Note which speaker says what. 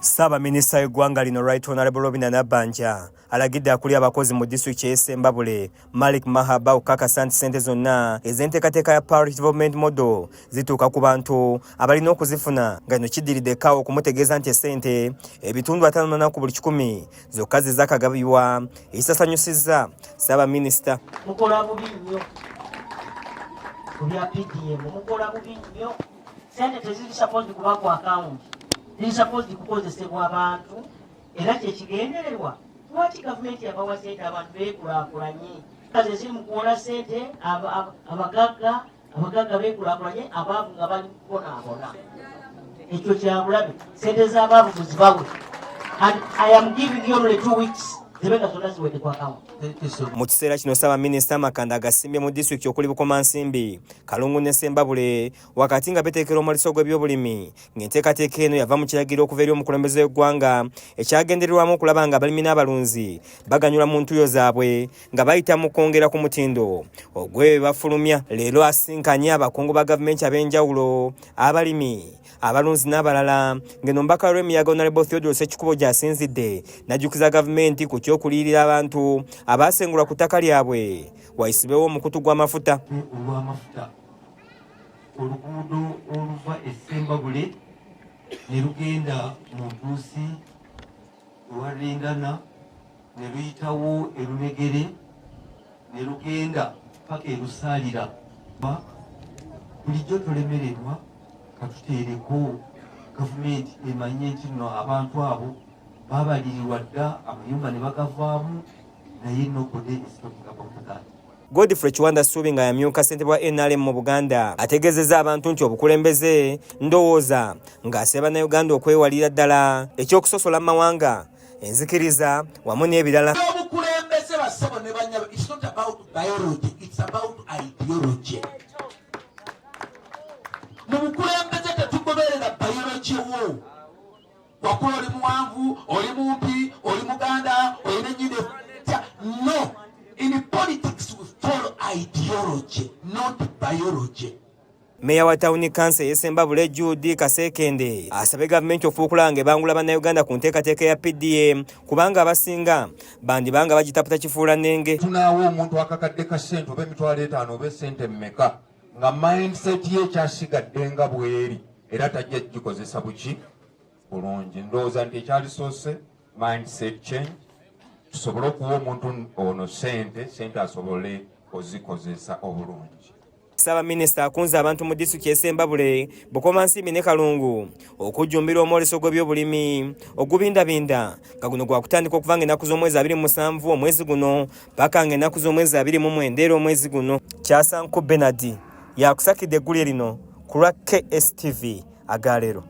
Speaker 1: Ssaabaminisita w'eggwanga lino, Right Honorable Robinah Nabbanja, alagidde akulira abakozi mu disitulikiti ey'e Ssembabule, Malik Mahaba, okukakasa nti ssente zonna ez'enteekateeka ya Parish Development Model zituuka ku bantu abalina okuzifuna, nga kino kiddiridde CAO okumutegeeza nti essente 54% ku buli 100 zokka ze zakagabibwa, ekisasanyusizza Ssaabaminisita.
Speaker 2: Mukola bubi nnyo ku bya PDM, mukola bubi nnyo. Sente teziri supposed kuba ku akawunti, ziri supposed kukozesebwa abantu, era kyekigendererwa lwaki gavumenti yabawa sente, abantu beekulaakulanye. Kaze ziri mu kuwola sente abagagga, abagagga beekulaakulanye, abaavu nga bali kubonaabona. Ekyo kyabulabe. Sente z'abaavu muzibawe, and I am giving you only 2 weeks, zibe nga zonna ziwedde ku akawunti.
Speaker 1: Mu kiseera kino Ssaabaminisita amakanda agasimbye mu disitulikiti okuli Bukomansimbi, Kalungu ne Ssembabule, wakati nga beteekera omwaliso gw'ebyobulimi, ng'enteekateeka eno yava mu kiragiro okuva eri omukulembeze w'eggwanga ekyagendererwamu okulaba nga abalimi n'abalunzi baganyulwa mu ntuyo zaabwe nga bayita mu kwongera ku mutindo ogw'ebyo bafulumya. Leero asinkanye abakungu ba gavumenti ab'enjawulo, abalimi, abalunzi n'abalala, ng'eno omubaka w'Emiyaga, Honorable Theodore Ssekikubo, gy'asinzidde n'ajjukiza gavumenti ku ky'okuliyirira abantu abaasengulwa ku ttaka lyabwe wayisibewo omukutu gw'amafuta.
Speaker 3: Olw'amafuta, oluguudo oluva e Ssembabule ne lugenda mu Ntuusi ewalindana, ne luyitawo Erunegere, ne lugenda paka Erusaalira. Bulijjo tolemererwa, katuteereko gavumenti emanye nti nno abantu abo babalirirwa dda amayumba ne bagavaamu, naye nobody is talking about that.
Speaker 1: Godfrey Kiwanda Ssuubi, nga yamyuka ssentebe wa NRM mu Buganda, ategeezezza abantu nti obukulembeze ndowooza, ng'asaba Bannayuganda okwewalira ddala ekyokusosola mu mawanga, enzikiriza wamu n'ebirala.
Speaker 4: Obukulembeze, bassebo ne banyabo, it's not about biology, it's about ideology. Mu bukulembeze tetugoberera biology wo, wakula oli muwanvu, oli mumpi, oli muganda, olina enyindo. No, in politics we follow ideology, not biology.
Speaker 1: Meeya wa tawuni kanso ey'e Ssembabule, Jude Kasekende, asabye gavumenti okufuba okulaba nga ebangula Bannayuganda ku nteekateeka ya PDM, kubanga abasinga bandibanga bagitaputa kifuulannenge.
Speaker 5: Tunaawa omuntu akakadde ka ssente oba 50,000 oba essente mmeka, nga mindset ye ekyasigadde nga bweri, era tajja gikozesa buki bulungi. Ndowooza nti ekyalisoose mindset change, tusobole okuwa omuntu ono sente, sente asobole ozikozesa obulungi.
Speaker 1: Ssaabaminisita akunze abantu mu disitulikiti y'e Ssembabule, Bukomansimbi ne Kalungu okujjumbira omwoleso gw'ebyobulimi ogubindabinda, nga guno gwakutandika okuva nga ennaku z'omwezi 27 omwezi guno paka nga ennaku z'omwezi 29 era omwezi guno. Kyasanku Benard yakusakidde eggulire lino ku lwa KSTV agaleero.